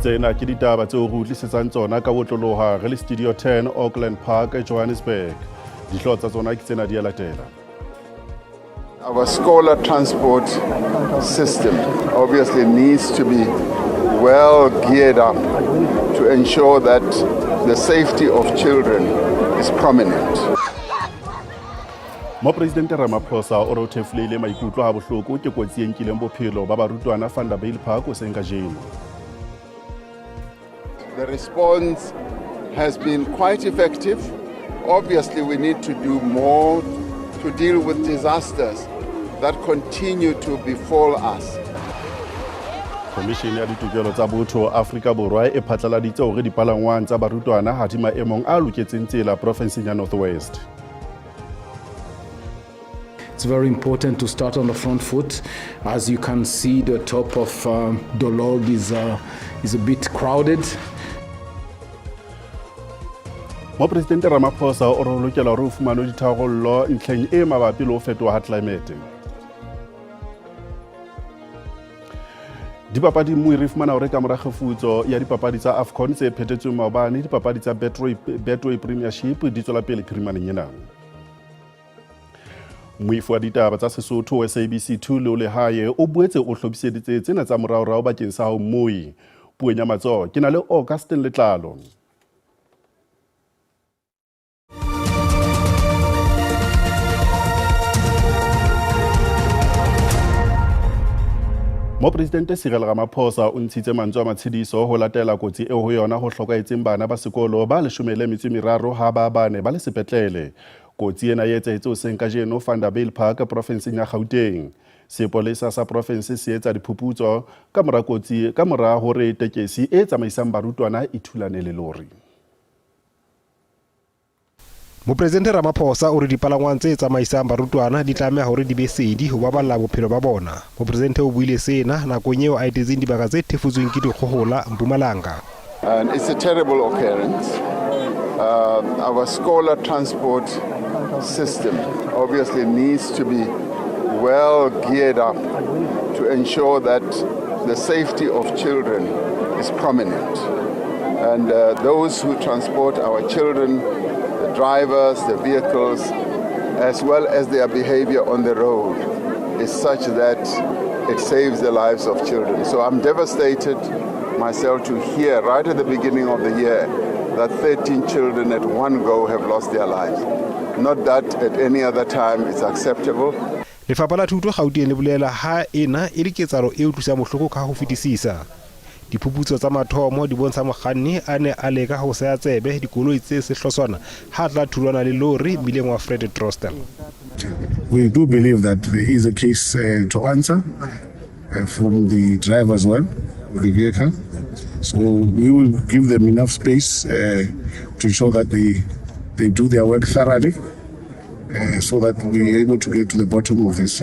Tsena ke ditaba tseo re utlisetsang tsona ka botloloha re le Studio 10 Auckland Park, Johannesburg. Dihlooho tsa tsona ke tsena di a latela. Our scholar transport system obviously needs to be well geared up to ensure that the safety of children is prominent. Mopresidente Ramaphosa o re o thefuleile maikutlo ha bohloko ke kotsi e nkileng bophelo ba barutwana Vanderbijlpark hoseng kajeno. The response has been quite effective. Obviously, we need to do more to deal with disasters that continue to befall us. Khomishene ya ditokelo tsa botho Afrika Borwa e phatlaladitse hore dipalangwang tsa barutwana ha di maemong a loketseng tsela profenseng ya North West. It's very important to start on the front foot. As you can see, the top of the log is a bit crowded. Mopresidente Ramaphosa o re ho lokela hore ho fumanwe ditharollo ntlheng e mabapi le ho fetoha ha tlelaemete. Dipapading mo re fumana hore ka mora kgefutso ya dipapadi tsa AFCON tse phethetsweng maobane, dipapadi tsa Betway Premiership di tswela pele phirimaneng ena. Moifo wa ditaba tsa Sesotho wa SABC 2 le o lehae o boetse o hlophiseditse tsena tsa moraorao bakeng sa hao mmui. Puong ya matsoho ke na le Augustin Letlalo. Mopresidente Cyril Ramaphosa o ntshitse mantswe a matshediso ho latela kotsi eo ho yona ho hlokahetseng bana ba sekolo ba 13 ha ba bane ba le sepetlele. Kotsi ena e etsahetse hoseng kajeno Vanderbijlpark profenseng ya Gauteng. Sepolesa sa profense se etsa diphuputso ka mora kotsi ka mora hore tekesi e tsamaisang barutwana e thulane le lori. Mopresidente Ramaphosa o re dipalangwang tse tsamaisang barutwana di tlameha hore di be sedi ho baballa bophelo ba bona. Mopresidente o buile sena nakong eo a etetseng dibaka tse thefutsweng ke dikgohola Mpumalanga. And it's a terrible occurrence. Our scholar transport system obviously needs to be well geared up to ensure that the safety of children is prominent. And those who transport our children, the drivers, the vehicles, as well as their behavior on the road, is such that it saves the lives of children. So I'm devastated myself to hear right at the beginning of the year that 13 children at one go have lost their lives. Not that at any other time it's acceptable. Lefapha la Thuto Gauteng le bolela ha ena e le ketsahalo e utlwisang bohloko ka ho fetisisa. Diphuputso tsa mathomo di bontsha mokganni a ne a leka ho seha tsebe dikoloi tse sehlotshwana ha tla thulana le lori mmileng wa Fred Trostel. We do believe that there is a case to answer from the driver as well, the vehicle. So we will give them enough space to ensure that they do their work thoroughly so that we are able to get to the bottom of this.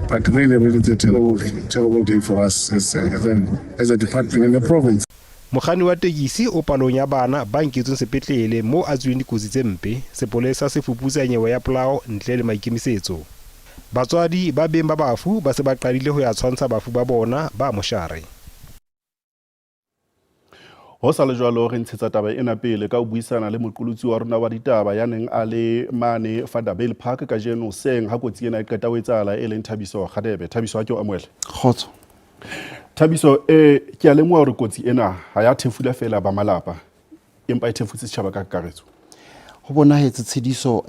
But really, really, it's a terrible, terrible day for us as a department in the province. Mokganni wa tekesi o palong ya bana ba nketsweng sepetlele moo a tswileng dikotsi tse mpe. Sepolesa se fuputsa nyewe ya polao ntle le maikemisetso. Batswadi ba beng ba bafu ba se ba qadile ho ya tshwantsha bafu ba bona ba moshare. Ho sa le jwalo re ntshetsa taba ena pele ka ho buisana le moqolotsi wa rona wa ditaba ya neng a le mane Vanderbijlpark kajeno hoseng ha kotsi ena e qeta ho etsahala e leng Thabiso Kgadebe. Thabiso, ha ke o amohele. Kgotso. Thabiso, ke a lemoha hore kotsi ena ha ya thefula feela ba malapa empa e thefutse setjhaba ka kakaretso. Ho bonahetse tshediso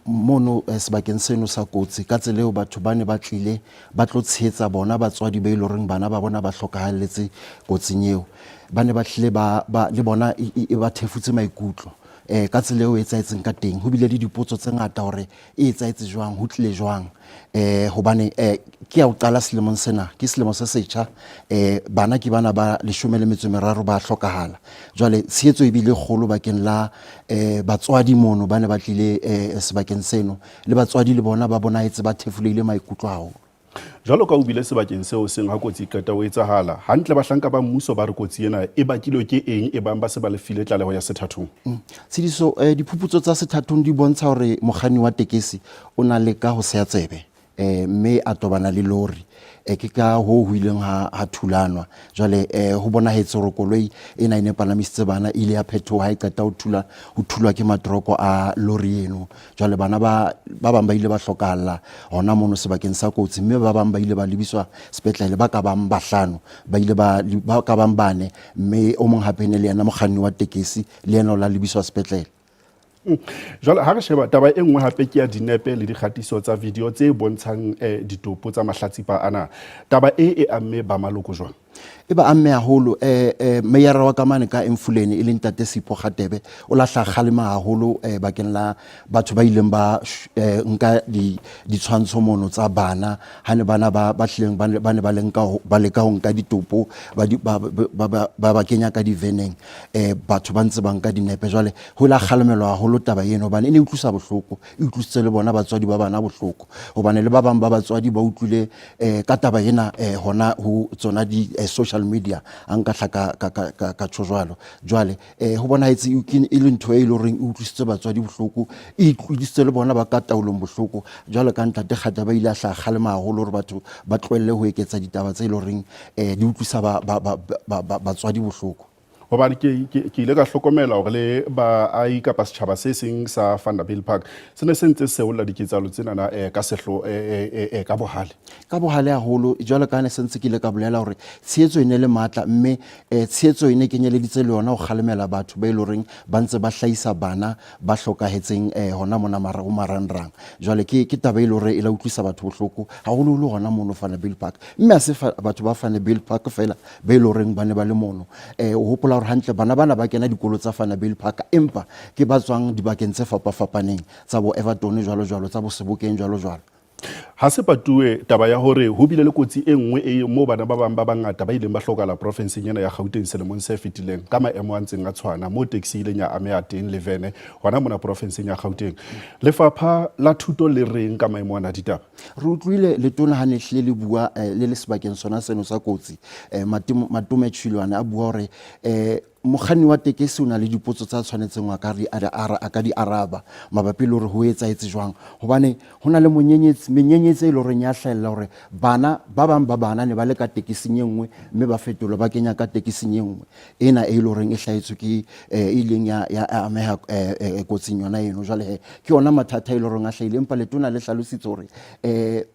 mono sebakeng seno sa kotsi ka tsela eo batho ba ne ba tlile ba tlo tshehetsa bona batswadi ba e leng horeng bana ba bona ba hlokahalletse kotsing eo. Ba ne ba tlile ba le bona e ba thefutse maikutlo ka tsela eo e etsahetseng ka teng. Ho bile le dipotso tse ngata hore e etsahetse jwang, ho tlile jwang. Hobane ke ya ho qala selemong sena, ke selemo se setjha, bana ke bana ba 13 ba hlokahala. Jwale tshehetso e bile kgolo bakeng la batswadi mono ba ne ba tlile sebakeng seno, le batswadi le bona ba bonahetse ba thefulehile maikutlo haholo. Jwalo ka o bile sebakeng seo seng ha kotsi e qeta ho etsahala, hantle bahlanka ba mmuso ba re kotsi ena e bakilwe ke eng e bang ba se ba lefile tlaleho ya sethathong? Tshediso, diphuputso tsa sethathong di bontsha hore mokganni wa tekesi o na leka ho seha tsebe. Mme a tobana le lori. Ke ka hoo ho ileng ha thulanwa. Jwale ho bonahetse hore koloi ena e ne palamisitse bana e ile ya phethoha ha e qeta ho thula ho thulwa ke matroko a lori eno. Jwale bana ba ba bang ba ile ba hlokahalla hona mono sebakeng sa kotsi, mme ba bang ba ile ba lebiswa sepetlele ba ka bang bahlano, ba ile ba ba ka bang bane, mme o mong hape ne le yena mokganni wa tekesi le yena o la lebiswa sepetlele. Jwale ha re sheba taba e nngwe hape ke ya dinepe le dikgatiso tsa video tse bontshang ditopo tsa mahlatsipa ana. Taba e e amme ba maloko jwang? E ba amme haholo. Meyara wa ka mane ka Emfuleni e leng Ntate Sipho Kgatebe o lahla kgalema haholo bakeng la batho ba ileng ba nka ditshwantsho mono tsa bana ha ne bana ba ba hlileng ba ne ba le nka ba leka ho nka ditopo ba ba ba kenya ka diveneng, batho ba ntse ba nka dinepe. Jwale ho la kgalemelwa haholo taba eno hobane e ne e utlwisa bohloko, e utlwisitse le bona batswadi ba bana bohloko, hobane le ba bang ba batswadi ba utlwile ka taba ena hona ho tsona di-social media, a nka hla ka tjho jwalo. Jwale ho bonahetse e le ntho e leng horeng e utlwisitse batswadi bohloko, e utlwisitse le bona ba ka taolong bohloko. Jwalo ka Ntate Kgata ba ile a hla kgalema haholo hore batho ba tlohelle ho eketsa ditaba tse leng horeng di utlwisa batswadi bohloko. Hobane ke ile ka hlokomela hore le baahi kapa setjhaba se seng sa Vanderbijlpark se ne se ntse seolla diketsahalo tsenana ka sehlo ka bohale. Ka bohale haholo, jwalo ka ne se ntse ke ile ka bolela hore tshehetso e ne le matla, mme tshehetso e ne kenyeleditse le yona ho kgalemela batho ba e leng horeng ba ntse ba hlahisa bana ba hlokahetseng hona mona ho marangrang. Jwale ke taba e leng hore e la utlwisa batho bohloko haholoholo hona mono Vanderbijlpark, mme ha se batho ba Vanderbijlpark fela ba e leng horeng ba ne ba le mono. O hopola hore hantle bana bana ba kena dikolo tsa Vanderbijlpark, empa ke ba tswang dibakeng tse fapafapaneng tsa bo Everton jwalo jwalo, tsa bo Sebokeng jwalo jwalo. Ha se patuwe taba ya hore ho bile le kotsi e nngwe e moo bana ba bang ba bangata ba ileng ba hlokahala profenseng ena ya Gauteng selemong se fetileng ka maemo a ntseng a tshwana, moo taxi e ileng ya ameha teng le vene hona mona profenseng ya Gauteng. Lefapha la Thuto le reng ka maemo ana a ditaba? Re utlwile letona ha ne hlile le bua le le sebakeng sona seno sa kotsi, Matome Chiloane a bua hore mokganni wa tekesi o na le dipotso tsa tshwanetseng a ka di araba mabapi le hore ho etsahetse jwang, hobane ho na le menyenyetsi e leng horeng ya hlahella hore bana ba bang ba bana ne ba le ka tekesing e nngwe mme ba fetolwa ba kenya ka tekesing e nngwe ena e leng horeng e hlahetswe ke e ileng ya ameha kotsing yona eno. Jwale he ke yona mathata e leng horeng a hlahile, empa letona le hlalositse hore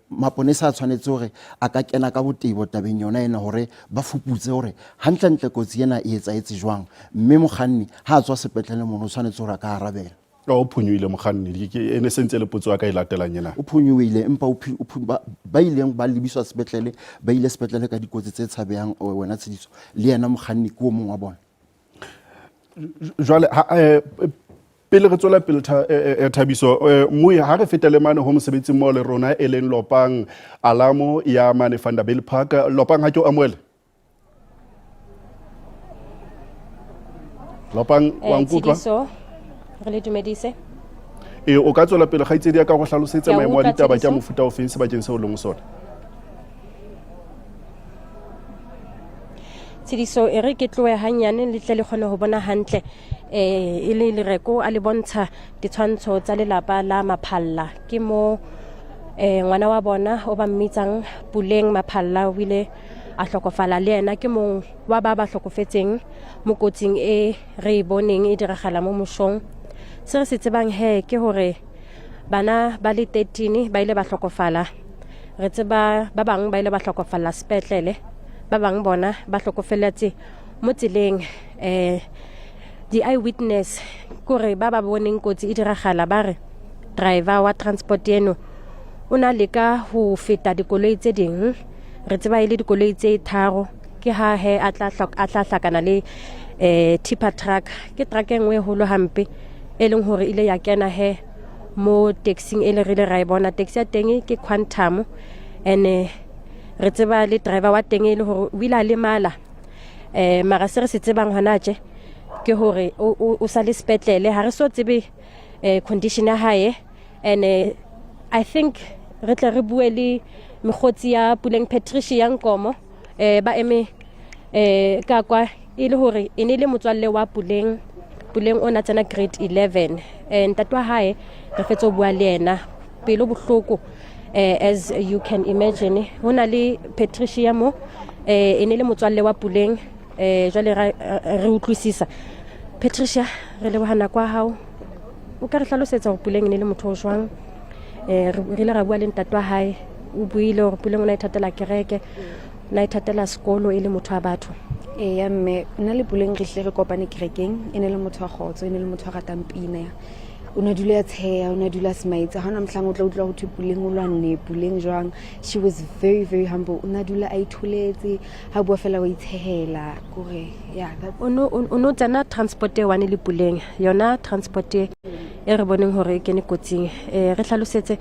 maponesa a tshwanetse hore a ka kena ka botebo tabeng yona ena hore ba fuputse hore hantlentle kotsi ena e etsahetse jwang, mme mokganni ha a tswa sepetlele mono o tshwanetse hore a ka arabela. O phonyohile mokganni, e ne sentse le potso ya ka e latelang ena. O phonyohile, empa ba ileng ba lebiswa sepetlele ba ile sepetlele ka dikotsi tse tshabehang wena Tshediso, le yena mokganni ke o mong wa bona. Jwale pele re tswela pele Thabiso, Moe, ha re fetele mane ho mosebetsing mo le rona e leng Lopang Alamo ya mane Vanderbijlpark. Lopang, ha ke o amohele. Lopang, wa nkutlwa? Tshediso, re le dumedise. O ka tswela pele kgaitsedi ya ka go hlalosetsa maemo a ditaba ke a mofuta ofeng sebakeng seo o leng ho sona. Tshediso, e re ke tlohe hanyane le tle le kgone ho bona hantle. E le Lereko a le bontsha ditshwantsho tsa lelapa la Maphalla. Ke mo ngwana wa bona o ba mmitsang Puleng Maphalla o ile a hlokofala le yena, ke mong wa ba ba hlokofetseng mo kotsing e re e boneng e diragala mo mošong. Se re se tsebang he ke hore bana ba le 13 ba ile ba hlokofala. Re tseba ba bang ba ile ba hlokofalla sepetlele, ba bang bona ba hlokofeletse mo tseleng. Di-eyewitness kore ba ba boneng kotsi e diragala ba re driver wa transport eno o na leka ho feta dikoloi tse ding. Re tseba e le dikoloi tse tharo, ke ha he a tla hlakana le tipper truck. Ke truck e nngwe e holo hampe e leng hore ile ya kena he mo taxing e le re ile ra e bona. Taxi ya teng ke Quantum, and re tseba le driver wa teng e le hore o ile a lemala. Mara se re se tsebang hona tje ke hore o sa le sepetlele, ha re so tsebe condition ya hae. And I think re tle re bue le mekgotsi ya Puleng Patricia Nkomo, ba eme ka kwa, e le hore e ne le motswalle wa Puleng. Puleng o na tsena grade 11. Ntate wa hae re fetse ho bua le yena, pelo bohloko. As you can imagine, ho na le Patricia mo, e ne le motswalle wa Puleng. Jwale re utlwisisa. Patricia, re leboha nako ya hao. O ka re hlalosetsa hore Puleng e ne le motho o jwang? Re ile ra bua le ntate wa hae, o buile hore Puleng o ne a ithatela kereke, o ne a ithatela sekolo, e le motho wa batho. Eya mme, nna le Puleng re hlile re kopane kerekeng. E ne le motho wa kgotso, e ne le motho a ratang pina. O ne a dula a tsheha, o ne a dula a smaitse. Ha hona mohlang o tla utlwa ho thwe Puleng o lwanne, Puleng jwang. She was very very humble. O ne a dula a itholetse, ha bua fela wa itshehela. Kore yeah, that's O no tsena transport e one le Puleng, yona transport e re boneng hore e kene kotsing. Re hlalosetse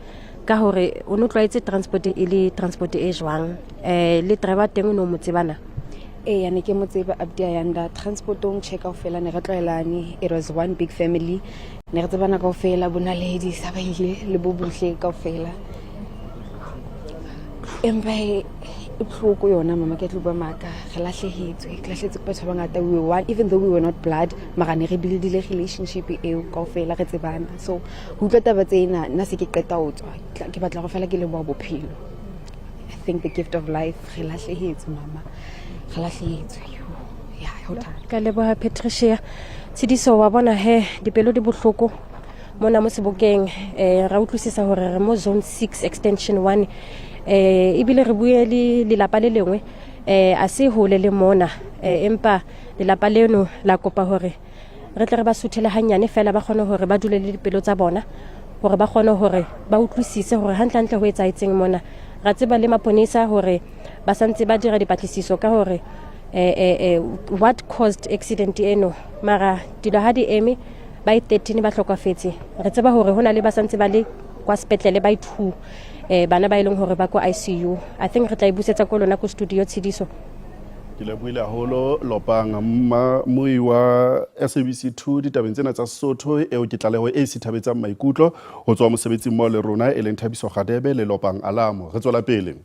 ka hore o no tlwaetse transport e le transport e jwang, le driver teng o no mo tsebana? Eya, ne ke mo tseba Abdi Ayanda. Transportong che kaofela ne re tlwaelane. It was one big family. Ne re tsebana kaofela, bo Naledi sa ba ile le bo Buhle kaofela. Empa e bohloko yona mama, ke tlo bua maaka. Re lahlehetswe, ke lahlehetswe ke batho ba bangata. We were one, even though we were not blood, mara ne re buildile relationship eo kaofela, re tsebana. So ho utlwa taba tsena, nna se ke qeta ho tswa, ke batla go fela ke leboha bophelo. I think the gift of life. Re lahlehetswe mama, re lahlehetswe. Ya, ho thata. Ka leboha Patricia. Tshidiso, wa bona he dipelo di bohloko mona mo sebokeng. Ra utlwisisa hore re mo zone 6 extension 1, ebile re bue le lelapa le lengwe, a se hole le mona, empa lelapa leno la kopa hore re tle re ba suthele hanyane fela, ba kgone hore ba dule le dipelo tsa bona, hore ba kgone hore ba utlwisise hore hantlentle ho etsahetseng mona. Ra tseba le maponesa hore ba santse ba dira dipatlisiso ka hore what caused accident eno, mara dilo ha di eme. Ba e 13 ba hlokafetse. Re tseba hore ho na le ba santse ba le kwa sepetlele ba e 2, bana ba e leng hore ba ko ICU. I think re tla e busetsa ko lona ko studio, Tshidiso. Ke lebohile haholo Lopang moi wa SABC 2 ditabeng tsena tsa Sesotho. Eo ke tlaleho e sithabetsang maikutlo ho tswa mosebetsing mo le rona, e leng Thabiso Gadebe le Lopang Alamo. Re tswela pele.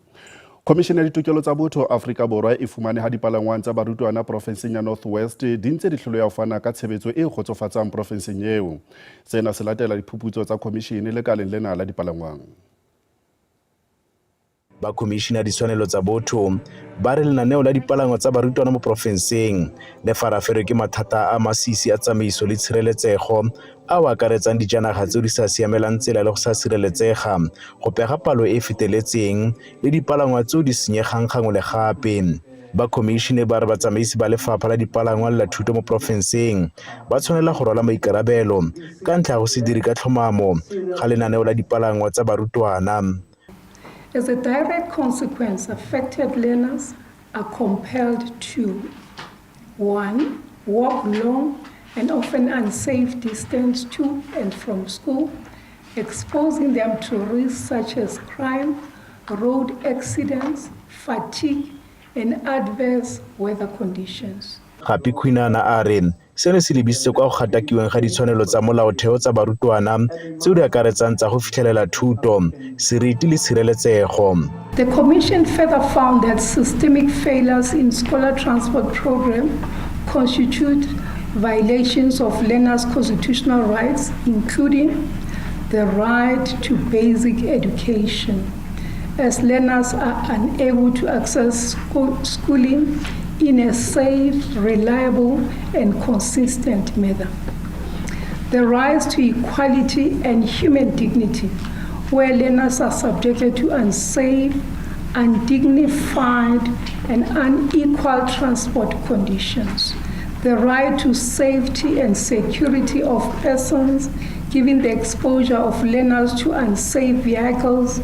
Khomishene ya Ditokelo tsa Botho Afrika Borwa e fumane ha dipalangwang tsa barutwana porofenseng ya North West di ntse di hloleha ho fana ka tshebetso e kgotsofatsang porofenseng eo. Sena se latela diphuputso tsa khomishene lekaleng lena la dipalangwang. Ba Khomishene ya Ditshwanelo tsa Botho ba re lenaneo la dipalangwa tsa barutwana mo porofenseng le faraferwe ke mathata a masisi a tsamaiso le tshireletsego, ao akaretsang dijanaga tseo di sa siamelang tsela le go sa sireletsega, go pega palo e e feteletseng le dipalangwa tseo di senyegang gangwe le gape. Ba khomišene ba re batsamaisi ba lefapha la dipalangwa le la thuto mo porofenseng ba tshwanela go rwala maikarabelo ka ntlha ya go se dire ka tlhomamo ga lenaneo la dipalangwa tsa barutwana. As a direct consequence, affected learners are compelled to 1. Walk long and often unsafe distance to and from school, exposing them to risks such as crime, road accidents, fatigue, and adverse weather conditions. Gape Khwinana a re seno se lebisitse kwa go gatakiweng ga ditshwanelo tsa molaotheo tsa barutwana, tseo di akaretsang tsa go fitlhelela thuto, seriti le tshireletsego. The Commission further found that systemic failures in scholar transport program constitute violations of learners' constitutional rights, including the right to basic education, as learners are unable to access schooling in a safe, reliable, and consistent manner. The right to equality and human dignity, where learners are subjected to unsafe, undignified, and unequal transport conditions. The right to safety and security of persons, given the exposure of learners to unsafe vehicles,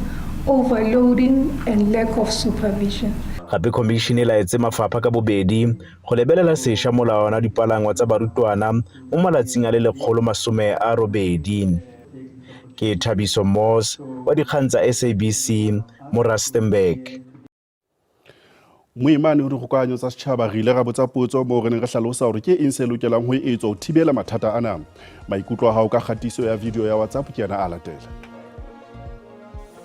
overloading, and lack of supervision. Gape khomišene e laetse mafapha ka bobedi go lebelela sešwa molawana wa dipalangwa tsa barutwana mo malatsing a le 180. Ke Thabiso Moss wa dikgang tsa SABC mo Rustenburg. Moimane ho dikgokahanyo tsa setjhaba re ile ra botsa potso moo re neng re hlalosa hore ke eng se lokelang ho etswa ho thibela mathata ana. Maikutlo a hao ka kgatiso ya video ya WhatsApp ke ana a latela.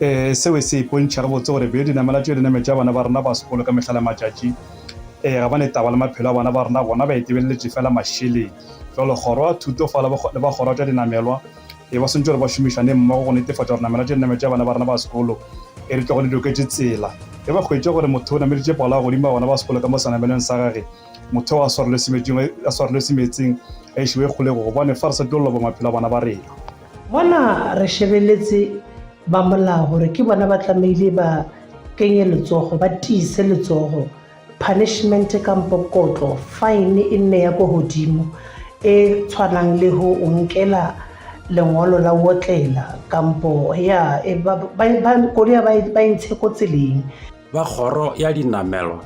Seo se ipontšha gabotse gore bjo dinamela tšeo di nametša bana ba rena ba sekolo ka mehla le matšatši, ga ba ne taba le maphelo a bana ba rena, bona ba itebeletše fela mašeleng. Jwale kgoro ya thuto fa le ba kgoro tša dinamelwa, ba swantše gore ba šomišane mmogo go netefatša gore namela tše di nametša bana ba rena ba sekolo. e re tlogo di loketše tsela. Ge ba hwetša gore motho o nameditše palo ya godimo ya bana ba sekolo ka mo senamelweng sa gage, motho o a swarelwe semetšing, a swarelwe semeetseng, a išiwe kgolegong, gobane fa re sa tlo loba maphelo a bana ba rena. Mona re shebeletse ba molao gore ke bona ba tlamehile ba kenye letsogo, ba tiise letsogo, punishment kampo kotlo, fine e nne ya ko godimo e tshwanang le ho o nkela lengolo la otlela kampo ya e, ba, ba, ba, koloi ba, e, ba e ntshe ko tseleng. Ba kgoro ya dinamelwa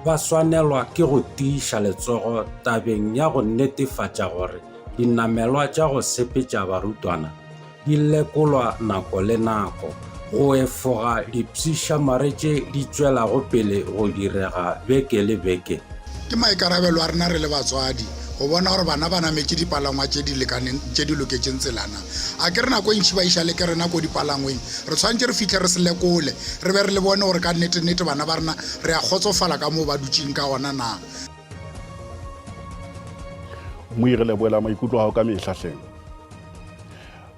ba swanelwa ke go tiiša letsogo tabeng ya go netefatša gore dinamelwa tša go sepetša barutwana di lekolwa nako le nako go efoga dipshišamare tše di tšwelago pele go direga beke le beke. Ke maikarabelo a rena re le batswadi go bona gore bana ba nametše dipalangwa tše di lekaneng, tše di loketšeng tselana. A ke re nako e ntši ba iša le ke rena ko dipalangweng, re tshwanetše re fihle re se lekole, re be re le bone gore ka nnete-nnete bana ba rena re a kgotsofala ka moo ba dutšeng ka gona na. Moire leboela maikutlo a gago ka mehla hleng.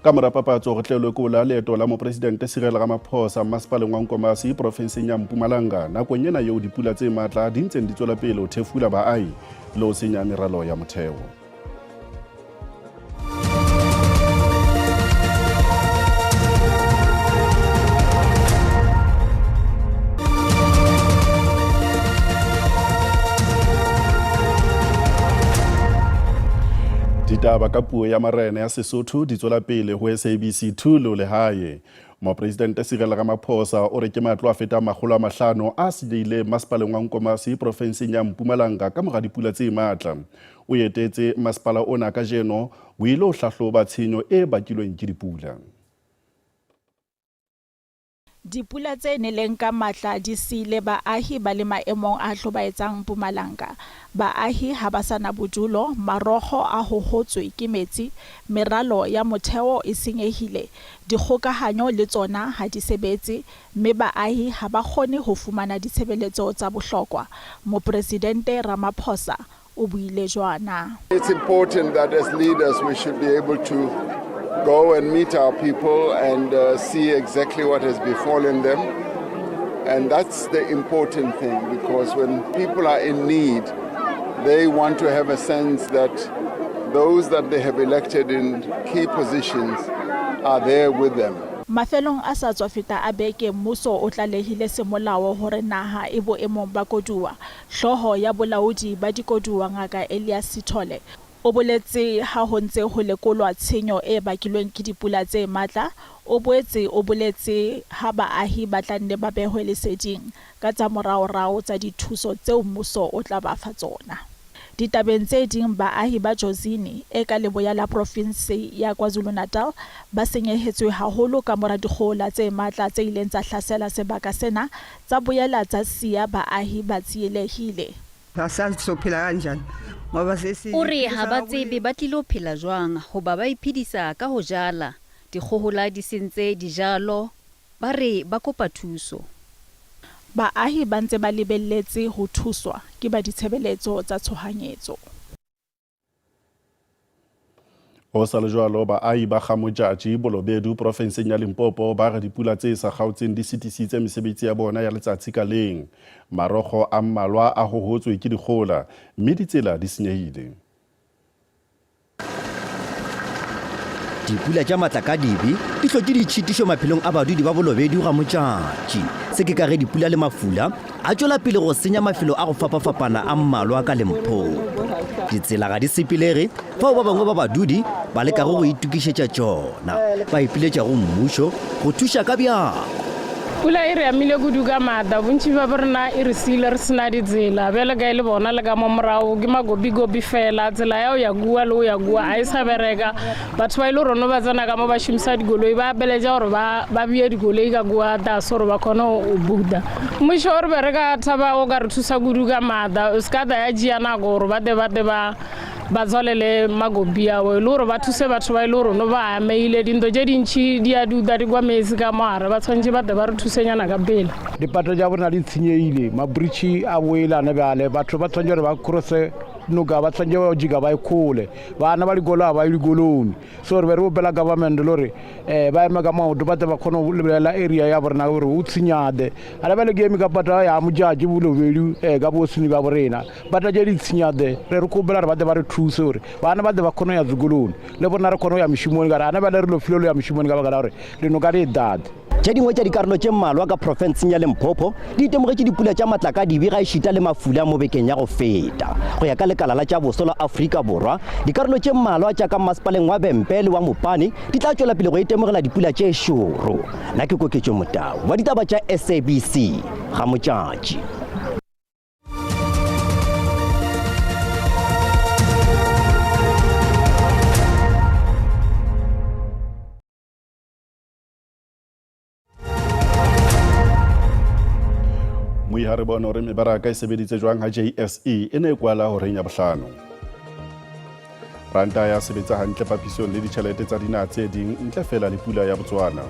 Ka mora papatso go tle lekola leeto la mopresidente Cyril Ramaphosa mmasepaleng wa Nkomasi porofenseng ya Mpumalanga nakong ena yeo dipula tse matla di ntseng di tswela pele ho thefula baahi le ho senya meralo ya motheo. Ditaba ka puo ya marena ya Sesotho di tswela pele ho SABC 2 le lehae. Mopresidente Cyril Ramaphosa o re ke matlo a fetang 500 a senyehileng masepaleng wa Nkomasi porofenseng ya Mpumalanga ka mora dipula tse matla. O etetse masepala ona kajeno o ile ho hlahloba tshenyo e bakilweng ke dipula. Dipula tse neleng ka matla di siile baahi ba le maemong a hlobaetsang Mpumalanga. Baahi ha ba sa na bodulo, marokgo a hohotswe ke metsi, meralo ya motheo e senyehile, dikgokahanyo le tsona ha di sebetse, mme baahi ha ba kgone ho fumana ditshebeletso tsa bohlokwa, Mopresidente Ramaphosa o buile jwana. It's important that as leaders we should be able to go and meet our people and see exactly what has befallen them. And that's the important thing, because when people are in need, they want to have a sense that those that they have elected in key positions are there with them. Mafelong a sa tswa feta a beke, mmuso o tlalehile semolao hore naha e boemong ba koduwa. Hlooho ya bolaodi ba dikoduwa Ngaka Elias Sithole o boletse ha ho ntse ho lekolwa tshenyo e bakilweng ke dipula tse matla. O boetse o boletse ha baahi ba tla nne ba behwe leseding ka tsa moraorao tsa dithuso tseo mmuso o tla ba fa tsona. Ditabeng tse ding baahi ba Jozini e ka leboya la profinse ya KwaZulu-Natal ba senyehetswe haholo kamora dikgohola tse matla tse ileng tsa hlasela sebaka sena tsa boela tsa siya baahi ba tsielehile. O re ha ba tsebe ba tlilo phela jwang hoba ba iphedisa ka ho jala, dikgohola di sentse dijalo, ba re ba kopa thuso. Baahi ba ntse ba lebelletse ho thuswa ke ba ditshebeletso tsa tshohanyetso. Ho sa le jwalo, baahi ba Ga-Modjadji, Bolobedu, porofenseng ya Limpopo ba re dipula tse sa kgaotseng di sitisitse mesebetsi ya bona ya letsatsi ka leng. Marokgo a mmalwa a hohotswe ke dikgohola mme ditsela di senyehile. Dipula tša matlakadibe di hlotše ditšhitišo maphelong a badudi ba Bolobedu ga Modjadji. Se ke ka ge dipula le mafula a tšwela pele go senya mafelo a go fapafapana a mmalwa ka Limpopo. Ditsela ga di sepelege fao ba bangwe ba badudi ba lekago go itokišetša tšona, ba ipiletša go mmušo go thuša ka bjako. Pula e re amile kudu ka maatla, bontši bja borena e re siile re se na ditsela. Bjale ka e le bona le ka mo morago ke magobigobi fela, tsela ya go ya kua le go ya kua ga e sa bereka. Batho ba e le gore no ba tsena ka mo ba šomisa dikoloi, ba apeletša gore ba ba beye dikoloi ka kua tlase gore ba kgone go buta. Mmušo o re be re ka thaba o ka re thusa kudu ka maatla, o se ka tla ya tšea nako gore ba tle ba tle ba ba tswalele magopi ao e le gore ba thuse batho ba e le gore no ba ameile. Dintho tše dintšhi di a duta di kwa meetse ka mogare, ba tshwanetse ba tle ba re thusenyana ka pele. Dipata tša bona di tshenyegile, mabritšhi a boelane bjale, batho ba tshwanetse gore ba crosse. Noka ba tshwanetse ba jika ba ye kgole. Bana ba dikolo ga ba ye dikolong. So re be re bopela government le gore ba eme ka maoto ba tle ba kgone go lebelela area ya borena gore o tshenyade. A lebele ke eme ka pata ya Modjadji Bolobedu ka bosini ba borena. Pata tše di tshenyade re re kgopela gore ba tle ba re thuse gore bana ba tle ba kgone go ya sekolong le borena re kgone go ya mešomong ka re ana bjale re lo file lo ya mešomong ka baka la gore dinoka di date. Tše dingwe tša dikarolo tše mmalwa ka profenseng ya Limpopo di itemogetše dipula tša matlakadibe gaešita le mafula mo bekeng ya go feta. Go ya ka lekala la tša boso la Afrika Borwa, dikarolo tše mmalwa tša ka masepaleng wa Vhembe le wa Mopani di tla tšwela pele go itemogela dipula tše šoro. Nna ke Koketšo Motau wa ditaba tša SABC, Ga-Modjadji. Moiha re bone hore mebaraka e sebeditse jwang ha JSE e ne e kwala horeng ya bohlano. Ranta ya sebetsa hantle papisong le ditjhelete tsa dinaha tse ding ntle feela le pula ya Botswana.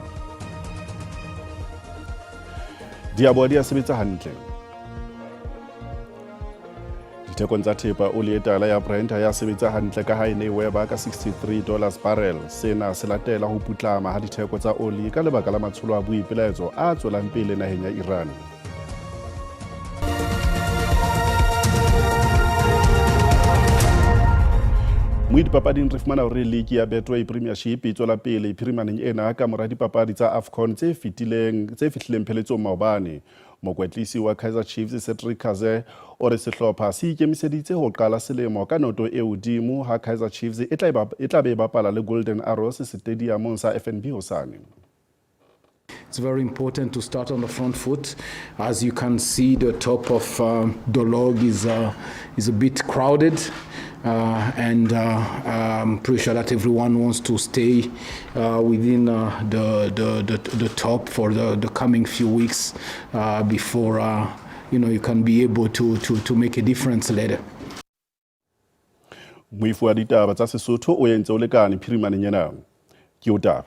Diabo di a sebetsa hantle. Dithekong tsa thepa, oli e tala ya Brent ha ya sebetsa hantle ka ha e ne e weba ka 63 dollars barrel. Sena se latela ho putlama ha ditheko tsa oli ka lebaka la matsholo a boipelaetso a tswelang pele naheng ya Iran. Mo dipapading re fumana hore ligi ya Betway Premiership e tswela pele phirimaneng ena ka mora dipapadi tsa AFCON tse fetileng tse fihlileng pheletsong maobane. Mokwetlisi wa Kaizer Chiefs Cedric Kaze o re sehlopha se ikemiseditse ho qala selemo ka noto e hodimo ha Kaizer Chiefs e tla e tla be e bapala le Golden Arrows setediamong sa FNB hosane. It's very important to start on the front foot. As you can see, the top of the log is a bit crowded, and I'm pretty sure that everyone wants to stay within the top for the coming few weeks before you can be able to make a difference later. Moifo wa ditaba tsa Sesotho o entse o lekane phirimaneng ena. Ke o taba.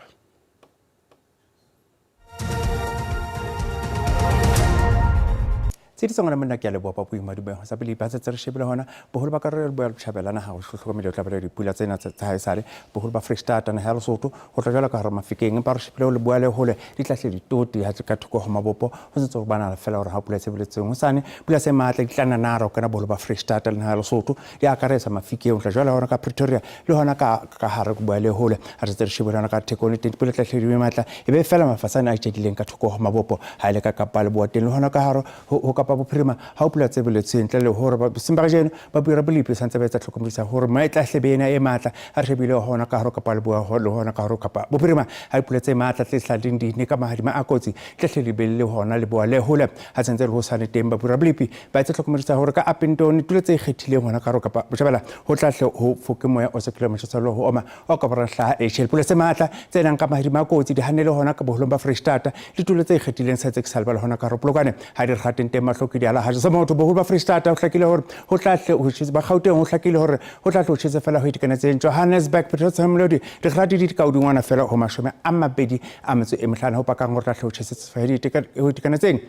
Tshediso ngwana monna ke a leboha Papuing Madubeng. Sa pele ba setse re shebile hona boholo ba karolo ya Leboya Botjhabela naha ho hlokomele o tla ba le dipula tsena tsa haesale boholo ba Freistata naha ya Lesotho ho tla jwalo ka hare Mafikeng empa re shebile ho Leboya le hole di tla hle ditoti ha ka thoko ho mabopo ho sentse ho bana fela hore ha pula e sebeletseng hosane pula se matla di tla nanara ho kena boholo ba Freistata le naha ya Lesotho di akaretsa Mafikeng ho tla jwalo hona ka Pretoria le hona ka ka hare Leboya le hole ha re setse re shebile hona ka Thekong teng dipula tla hle di be matla e be fela mafatsane a tjekileng ka thoko ho mabopo ha ile ka Kapa Leboa teng le hona ka hare ho Kapa Bophirima ha ho pula tse boletsweng ntle le hore boseng ba kajeno ba bua bolipi santse ba etsa tlhokomedisa hore ma e tla hle be ena e matla ha re shebile hona ka hare Kapa Leboa le hona ka hare Kapa Bophirima ha dipula tse matla tse hlaleng di ne ka mahadima a kotsi tle hle di be le hona Leboa le hole ha sentse le ho sane teng ba bua bolipi ba etsa tlhokomedisa hore ka Upington tulo tse ikgethileng hona ka hare Kapa Botjhabela ho tla hle ho foke moya o sekile motjheselo ho oma o ka borang hlaha e tjhele pula tse matla tse nang ka mahadima a kotsi di hanele hona ka boholong ba Freistata ditulo tse ikgethileng sa tse ke sa lebala hona ka hare Polokwane ha di re gateng teng mahlo ke diala ha se motho boholo ba Freistata ho hlakile hore ho tla hle ho tjhese ba Gauteng ho hlakile hore ho tla hle ho tjhese fela ho itekanetseng Johannesburg Pretoria Melodi digrati di ka hodingwana fela ho 25 ho pakang hore tla hle ho tjhese ho itekanetseng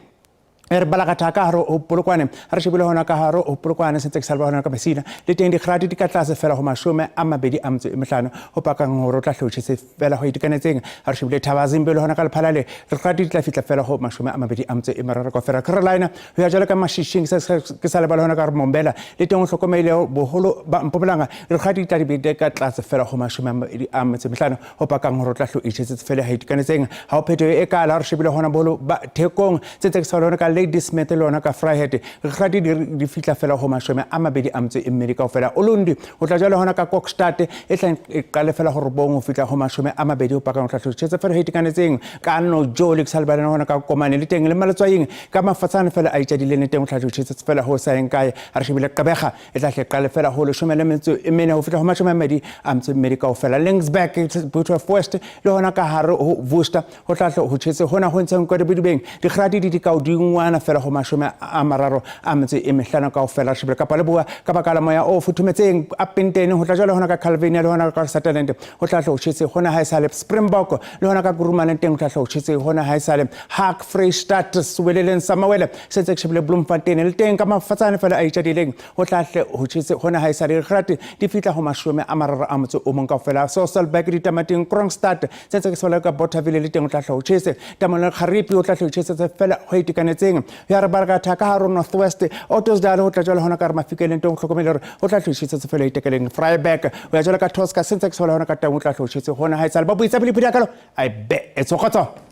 re bala ka thaka hare ho Polokwane ha re shebile hona ka hare ho Polokwane sentse ke sa leba hona ka Messina le teng digrati di ka tlase fela ho 25 ho pakang hore o tla hle o tjhese fela ho itekanetseng ha re shebile Thabazimbi le hona ka Lephalale digrati di tla fihla fela ho 23 kaofela Carolina ho ya jwalo ka Mashishing ke sa lebala hona ka re Mombela le teng o hlokomele boholo ba Mpumalanga digrati di tla di be ka tlase fela ho 25 ho pakang hore o tla hlo itjhesetse fela ha itekanetseng ha o phetoho e kala re shebile hona boholo ba Thekong tse tse ke sa lona ka Ladysmith le hona ka Vryheid digrati di fihla fela ho 22 kaofela Ulundi ho tla jwale hona ka Kokstad e tla e qale fela ho 9 ho fihla ho 20 ho pakang ho tla hlo itjhetse fela ho itekanetseng ka no Joli ke sa lebala hona ka Komane le teng le Maletswayeng ka mafatshane fela a itjadileng le teng ho tla hlo itjhetse fela ho sa yeng kae ha re shebile Gqeberha e tla hle qale fela ho 14 ho fihla ho 22 kaofela Laingsburg Beaufort West le hona ka hare ho Worcester ho tla hle ho tjhese hona ho ntsheng kwa dibedibeng digrati di di ka hodingwana ana fela ho 35 kaofela. Re shebile Kapa Leboa ka baka la moya o futhumetseng Upington, ho tla jwale hona ka Calvinia le hona ka Sutherland ho tla hle ho tjhese hona haesale. Springbok le hona ka Kuruman teng ho tla hle ho tjhese hona haesale. Hak Freistata Seweleleng sa Mawele se ntse ke shebile Bloemfontein le teng ka mafatsane fela a itjadileng ho tla hle ho tjhese hona haesale. Dikgerate di fihla ho 31 kaofela. Sasolburg ditamating Kroonstad se ntse ke sebela ka Bothaville le teng ho tla hle ho tjhese. Tamong le Kgaripi ho tla hle ho tjhese fela ho itekanetseng. Ya re barakatha ka hare North West Ottosdal ho tla jwale hona ka re Mafikeleng teng ho hlokomele hore ho tla hle ho tjhese fela itekeleng. Vryburg ho ya jwale ka Tosca se ntse ke sebela hona ka teng ho tla hle ho tjhese hona haesale. Ba buitsa pele phedi kalo a be e tshokotso.